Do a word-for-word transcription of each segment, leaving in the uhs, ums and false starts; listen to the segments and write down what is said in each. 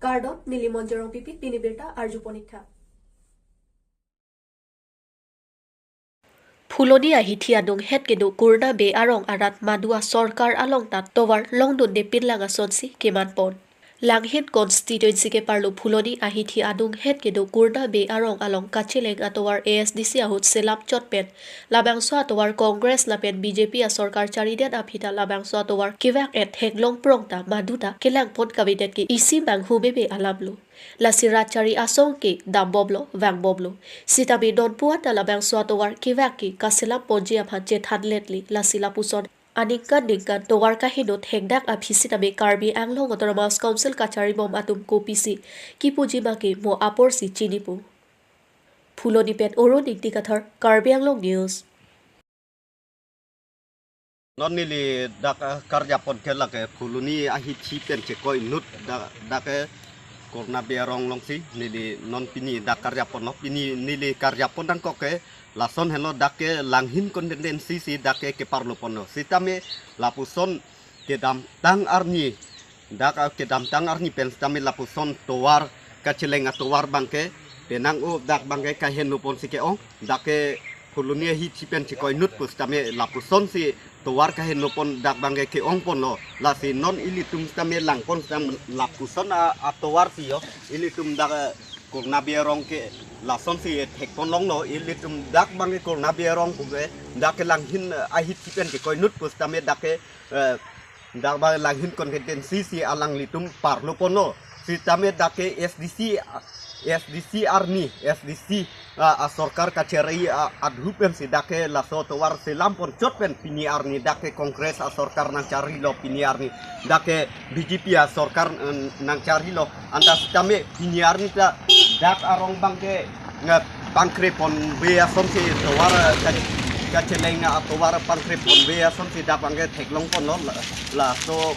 Kardom, neli Monjorong Pipi, pini birta arjupon-ik tha. Phuloni ahithi adunghet kedo Kurna Bey arong arat madu asorkar along ta tovar longdunde pinlang asonsi kemanpon. Langhin constituency keparlo Phuloni ahithi adunghet kedo Kurna Bey arong along kacheleng atovar A S D C ahut selam chot pen labangso atovar Congress lapen B J P asorkar charidet aphi ta labangso atovar kevak-et theklong prong ta madu ta kelangpon kavedet ke isi manghu meme alamlo. Lasi rat chari asong ke dambomlo, vangbomlo. Sitame non puan ta labangso atovar kevak ke kaselamponji aphan chethanletle, lasi lapuson aningkan ningkan tovar kaheno thekdak aphi sitame Karbi Anglong Autonomous Council kacharibom atum kopisi kipuji ma ke mo aporsi chinipo. Phuloni pen Oro Ningti Kathar, Karbi Anglong News. Non neli dak, eh, karjapon ke lake Phuloni ahithi pen chekoi inut da-, dak ke Kurna Bey arong alongsi neli non pini dak karjaponlo, pini neli karjapon nangkok ke lason henlo, dak ke Langhin constituency si dak ke keparloponlo. Sitame lapuson kedamtang arni, dak, ah, kedamtang arni pen sitame lapuson tovar kacheleng atovar abangke penang-o dak abangke kahenoponsi ke-ong, dak ke Phuloni ahithi pen chekoi inut pu sitame lapusonsi tovar kahenopon dak abangke ke-ongponlo. Lasi non ilitum sitame langpon sitame lapuson a, atovar si yo. Ilitum dak, eh, Kurna Bey arong ke lasonsi thekponlonglo. Ilitum dak abangke Kurna Bey arong puke dak ke Langhin, eh, ahithi pen chekoi inut pu sitame dak ke, eh, dak abang Langhin constituency si alanglitum parloponlo. Sitame dak ke S D C, S D C arni, S D C, ah, asorkar kachari, ah, adhu pensi dak ke laso tovar selampon chot pen pini arni dak ke Congress asorkar nangcharilo pini arni. Dak ke B J P asorkar, eh, nangcharilo. Anta sitame pini arni ta dak arong abangke nge pangkreponve asonsi tovar, eh, ka-, kacheleng atovar pangkreponve asonsi dak abangke theklongponlo la-, laso,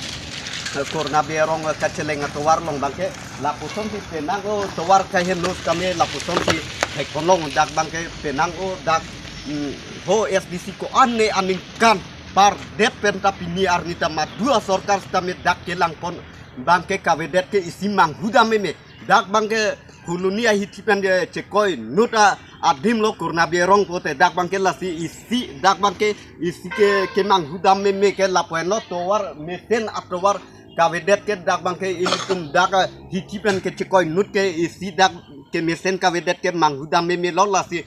eh, Kurna Bey arong, eh, kacheleng atovar along abangke lapusonsi penang-o tovar kaheno sitame lapusonsi theklong dak abangke penang-o dak, mm, ho S D C ko-an ne aningkan pardet pen ta pini arni ta madu asorkar sitame dak kelangpon abangke kavedet ke isi manghu dam meme. Dak abangke Phuloni ahithi pen je chekoi inut a-, adimlo Kurna Bey arong pote dak abangke lasi isi dak abangke isi ke, kemanghu dam meme ke lapu-anlo tovar mesen atovar kavedet ke dak abangke ilitum dak, eh, hithi pen ke chekoi inut ke isi dak kemesen kavedet ke manghu dam memelo lasi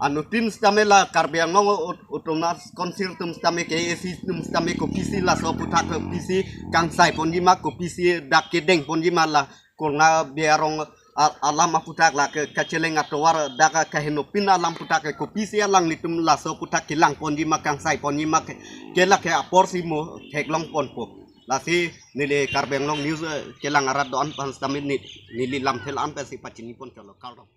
anuttin sitame la Karbi Anglong Aut-, Autonomous Council atum sitame K A A C atum sitame kopisi laso aphuthak kopisi kangsaiponji ma kopisi dak kedengponji ma la Kurna Bey arong a-, alam aphuthak la ke kacheleng atovar dak kahenopin alam aphuthak ke kopisi alanglitum laso aphuthak kelangponji ma kangsaiponji ma ke, ke lake aporsi mo theklongponpo. Lasi neli Karbi Anglong News, eh, kelang arat do-an aphan sitame ne-, neli lamthe la-an pensi pachinipon cholo kardom.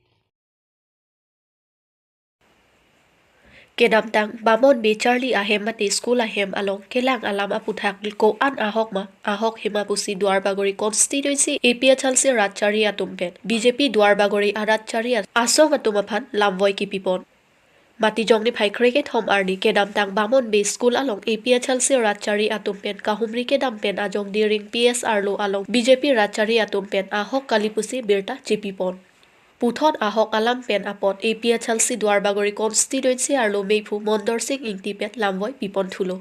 Kedamtang Bamon Bey charli ahem mate school ahem along kelang alam aphuthak ko-an ahok ma, ahok hima pusi Duarbagori constituency A P H L C rat chari atum pen B J P Duarbagori arat chari a-, asong atum aphan lamvoi kipipon. Matijong niphai krekethom arni kedamtang Bamon Bey school along A P H L C rat chari atum pen kahumri kedam pen ajong Diring P S arlo along B J P rat chari atum pen ahok kali pusi birta chepipon. Puthot ahok alam pen apot A P H L C Duarbagori constituency arlo meiphu Mondor Sing Ingti pen lamvoi pipon thulo.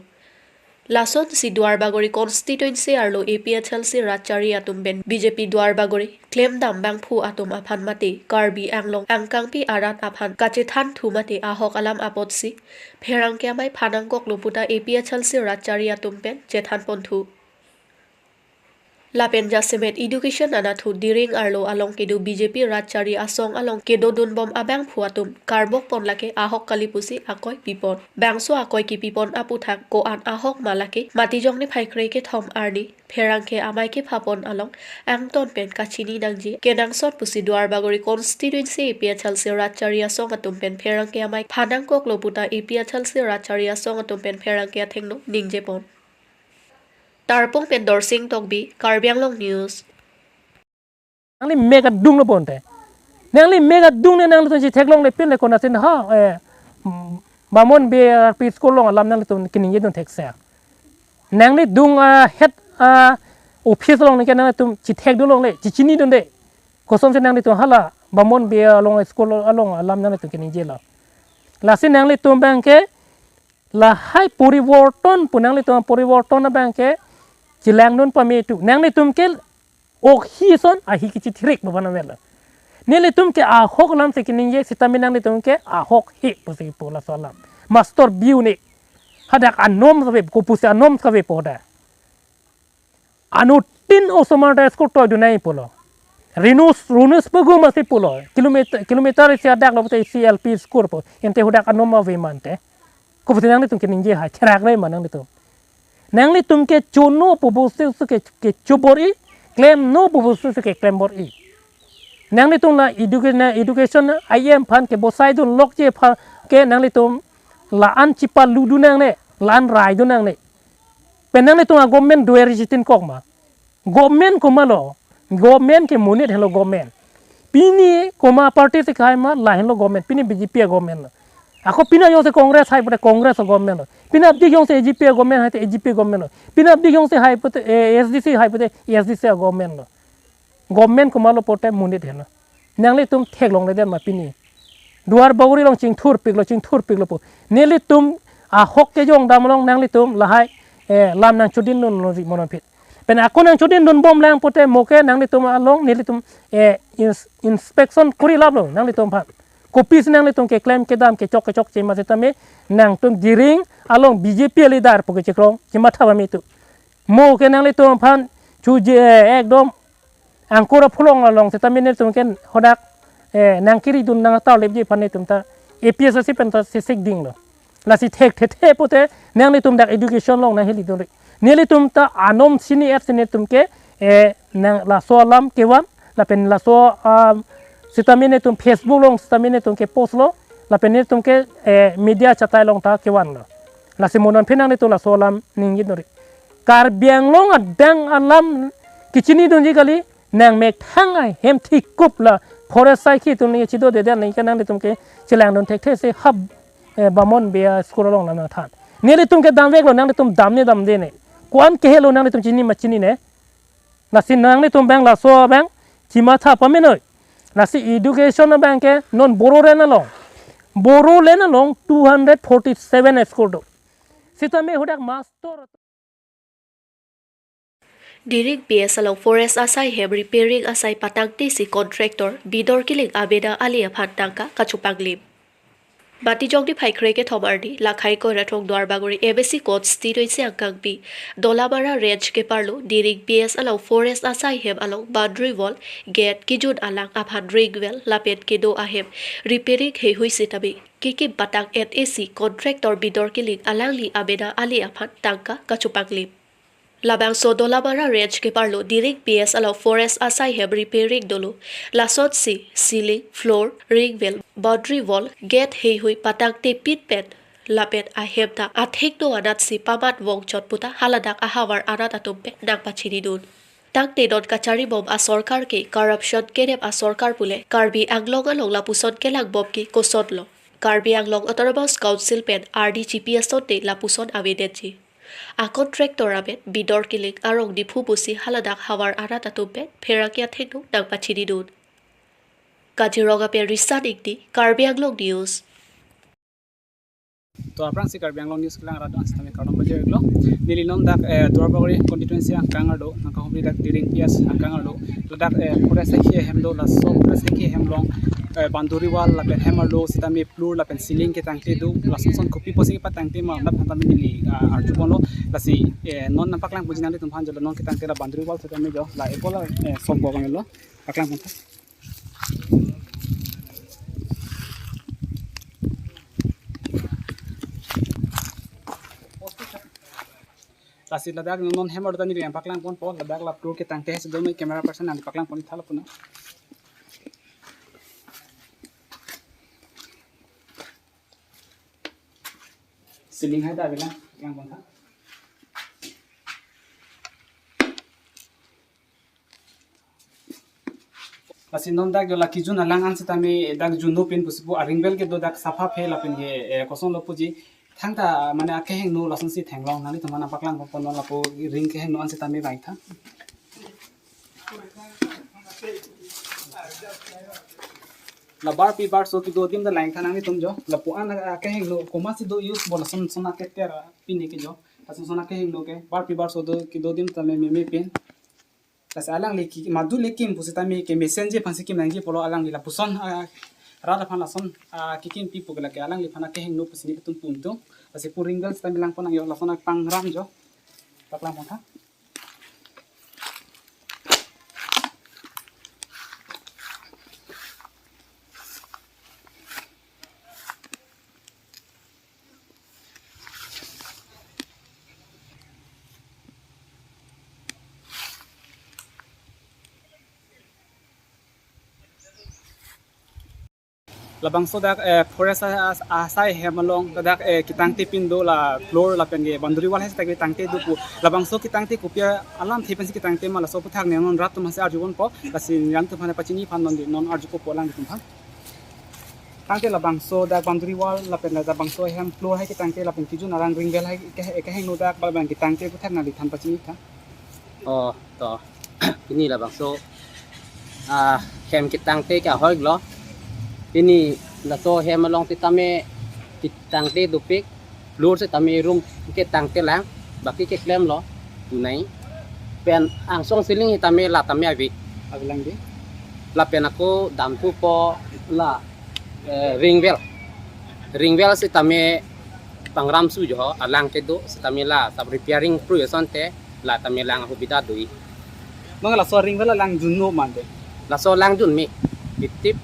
Lasonsi Duarbagori constituency arlo A P H L C rat chari atum pen B J P Duarbagori klemdam bangphu atum aphan mate Karbi Anglong angkangpi arat aphan kachethanthu mate ahok alam apotsi pherangke amei phan nangkoklo puta A P H L C rat chari atum pen chethanponthu. Lapen jasemet education anatthu Diring arlo along kedo B J P rat chari asong along kedodunbom abangphu atum karbokpon lake ahok kali pusi akoi pipon. Bangso akoi kipipon aphuthak ko-an ahok ma lake Matijong niphai krekethom arni pherangke amei kephapon along angton pen kachini nangji kenangsot pusi Duarbagori constituency A P H L C rat chari asong atum pen pherangke amei phan nangkoklo puta A P H L C rat chari asong atum pen pherangke athengno ningjepon. Tarpung pen Dorsing Tokbi, Karbi Anglong News. Nangli mek adunglo bonte. Nangli mek adung ne nangli tonsi theklongle pinle konatsi ha, eh, mm, Bamon Bey, ah, P school along alam nanglitum keningjedun thekse. Nangli dung, ah, het, ah, office along ningke nanglitum chithekdun longle, chichinidunde. Kosonsi nanglitum hala Bamon Bey along school along alam nanglitum keningje lo. Lasi nanglitum abangke lahai poriborton pu nanglitum poriborton abangke chelangdun pame tu. Nanglitum ke ok hi ason ahi kachithirik baban avel. Nelitum ke ahok alamsi keningje sitame nanglitum ke ahok he pusi pu laso alam. Master biu ne. Hadak anom save, kopusi anom save pu hadak. Anuttin osomar ta school toidun nangji pulo. Rinus, runus pagum asi pulo. Kilometer, kilometer isi hadak lo te isi L P school pu. Ante hadak anom ave mante. Kopusi nanglitum keningje hai, cherak re ma nanglitum. Nanglitum ke chono pu bostu su ke, kecho bor-i, klemno pu bostu su keklem bor-i. Nanglitum la education, education I M aphan kebosaidun lokji aphan ke nanglitum la-an chipaludun nangne, la-an raidun nangne. Pen nanglitum a government do-er jitin kok ma. Government komatlo, government ke monit henlo government. Pini komat party si kahai ma, lahenlo government, pini B J P a government lo. Ako pini jongsi Congress hai pute Congress a government lo. Pini apdi jongsi A G P a government hai te A G P government lo. Pini apdi jongsi hai pute, eh, A S D C hai pute A S D C a government lo. Government komatlo pute monit henlo. Nanglitum theklongle det ma pini. Duar Bagori along chingthurpiklo, chingthurpiklo pu. Nelitum ahok kejong dam along nanglitum lahai, eh, lam nangchodindun lo ri monon phit. Pen ako nangchodindun bomlang pute mo ke nanglitum along nelitum, eh, ins-, inspection kori laplo nanglitum aphan. Kopisi nanglitum keklem kedam kechok kechokche ma sitame nangtum Diring along B J P leader pu kechekrong chematha pame tu. Mo ke nanglitum aphan chuje, eh, ekdom angkur apholong along sitame nelitum ke hadak, eh, nangkiridun nangtarlepji aphan nelitum ta A P S C pen ta sesek dinglo. Lasi thekthe the pute nanglitum dak education along nanghelidunri. Nelitum ta anom sini et sini tum ke, eh, nang laso alam kevan, lapen laso, ah, sitame nelitum Facebook along sitame nelitum kepostlo, lapen nelitum ke, eh, media chatai along ta kevanlo. Lasi monon phenang nelitum laso alam ningjinori. Karbi Anglong adang alam kechinidunji kali, nangmethang ahem thikup la forest saikhi atum ningje chidodedet ningke nanglitum ke chelangdun thekthe si hap, eh, Bamon Bey school along lam nangthan. Nelitum ke damveklo, nanglitum damne damde ne. Ko-an kehelo nanglitum chini ma chinine. Lasi nanglitum abang laso abang chematha pamenoi. Lasi education abangke non Bodoland along. Bodoland along two hundred forty-seven school do. Sitame hadak master Diring P S along forest asai hem repairing asai patangte si contractor Bidor Killing abena ali aphan tangka kachopanglim. Bati jokdi phai kre kethom arni, lakhai koirathong Duar Bagori M A C constituency angkangpi, Dolamara range keparlo, Diring P S along forest asai hem along boundary wall, gate, kejun alang aphan ring well, lapen kedo ahem repairing heihui sitame kekim patang-et-e si contractor Bidor Killing alangli abena ali aphan tangka kachopanglim. Labangso Dolamara range keparlo Diring P S along forest asai hem repairing dolo. Lasonsi ceiling, floor, ring well, boundary wall, gate heihui patangtepin pen lapen ahem ta athengno anatsi pamat vongchot puta haladak ahavar arat atum pen nangpachinidun. Tangte non kacharibom asorkar ke corruption kerep asorkar pule Karbi Anglong along lapuson kelangbom ke kosonlo? Karbi Anglong Autonomous Council pen R D G P asonte lapuson avedetji. A contractor amen Bidor Killing arong Diphu pusi haladak havar arat atum pen pherangke athengno nangpachinidun. Kaziranga pen Risan Ingti, Karbi Anglong News. To aphrangsi Karbi Anglong News kelang arat an sitame kardom pajirlo. Neli non dak, eh, Duar Bagori constituency angkang arlo, nangkahumri dak Diring P S angkang arlo. Ladak, eh, forest saikhi ahem do, laso forest saikhi ahem along, eh, boundary wall lapen hem arlo sitame floor lapen ceiling ketangte do, lason son kopi pusi patangte ma, ladak aphan tame neli, ah, arjuponlo, lasi, eh, non nangpaklang ponji nanglitum aphan jo la non ketangte la boundary wall sitame jo, la epo la, eh, som ko kami lo, paklang pon tha. Lasi ladak non hem arlo ta neli nangpaklang ponpo, ladak la floor ketangte si do, camera person nangpaklang pon tha lapu na. Ceiling hai ta bilang, paklang pon tha. Lasi non dak jo la kejun alang an sitame dak junno pen pusi pu a ring well kedo dak sapha phe lapen ke, eh, kosonlo puji. Thangta mane akehingno lasonsi theklong, nanglitum aphan nangpaklang ponpo non lapu ring kehingno an sitame vangtha. La barpi barso kedo adim ta langthan nanglitum jo. Lapu-an, ah, kehingno komatsi do use bo lason son aketer, ah, pini ke jo. Lason son akehingno ke barpi barso do kedo adim ta me me me pin. Lasi alangli ki madu le kim pusitame kemesen ji aphansi kim nangji pulo alangli lapuson, ah, rat aphan lason, ah, kekimpi pu ke lake alangliphan akehingno pusi nelitum pu-un tum. Lasi pu ring bell sitame langpon nangji lason apangram jo. Paklang pon tha. Labangso dak, eh, forest a-, a-, asai hem along dak, eh, ketangte pin do la floor lapen ke boundary wall hai seta ketangte do pu. Labangso ketangte kopi alamthe pensi ketangte ma laso aputhak ne non rat atum aphansi arjupon po. Lasi nelitum aphan pachini aphan non di non arjupo pu alanglitum aphan. Tangte labangso dak boundary wall lapen la labangso hem floor hai ketangte lapen kejun arang ring bell hai ke, kehingno dak ba bang ketangte aputhak nangli than pachini tha. Oh, to. Pini labangso, ah, hem ketangte ke ahoi lo. Pini laso hem along sitame ketangte dopik, floor sitame room ketangte lang, baki keklem lo, tunai. Pen angsong ceiling sitame la tame ave. Ave lang di. Lapen ako damthupo la, eh, ring bell. Ring bell sitame pangram su jo, alang kedo sitame la sab repairing pru asonte la tame lang ahubida do-i. Mangala laso ring bell alang junno mande. Laso alang jun me. Itip,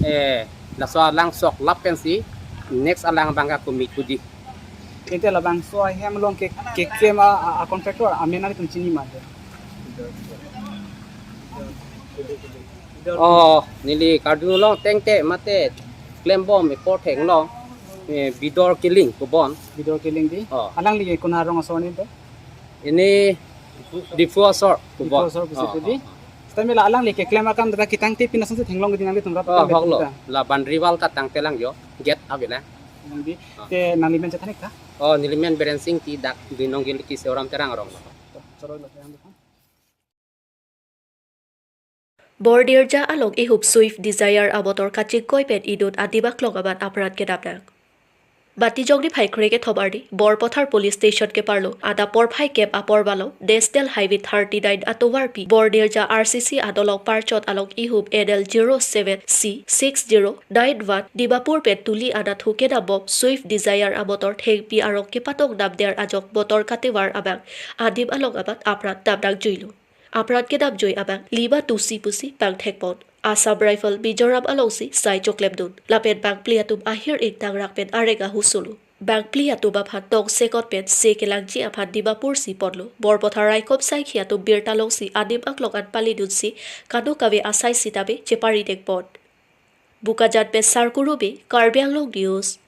eh, laso alang sok lap pensi next alang abang ke komi kudi. Ente labangso ahem along ke, keklem a, a, a contractor amen nangtum chini mande. Oh, neli kardom long tangte mate klembom apor thenglo, eh, Bidor Killing pu bon. Bidor Killing di. Oh. Alangli ke konat arong asor ni te? Ini Diphu asor pu bon. Diphu asor pusi pu di. Oh, oh. Sitame la alangli keklem akam dak ketangte pin asonsi theklong kedi nanglitum rat Oh, akam hok lo. Betul ta? La boundary wall ketangte lang jo. Gate ave lang. Nang di. Oh. Te nangli men chethan ik tha? Oh, neli men Biren Singh ti dak Duinong Gilki Seoram Terang arong lo. Choroi lo yang depan. Bordirja along ihup Swift Dzire abotor kachingkoi pen idun adim aklong amat apran kedam nang. Bati jongni phai kre kethom arni, Borpathar Police Station keparlo, adap porphai kep apor malom, National Highway thirty-nine atovarpi, Bordirja R C C adolong parchot along ihup N L zero seven C six zero nine one, Dimapur pen tuli anatthu kedambom Swift Dzire amotor thengpi arong kepatong damder ajok motor katevar abang, adim along amat apran dam nangjuilo. Apran kedamjui abang lima tusi pusi pangthekpon. Assam Rifle Mizoram alongsi sai choklemdun. Lapen bangphli atum ahir ingtangrak pen areng ahu solo. Bangphli atum aphan tongsekot pen se kelangji aphan Dimapur si ponlo. Borpathar raikom saikhi atum birta longsi adim aklong an palidunsi kadokave asai sitame chepari dengpon. Bokajan pen Sarkuru Bey, Karbi Anglong News.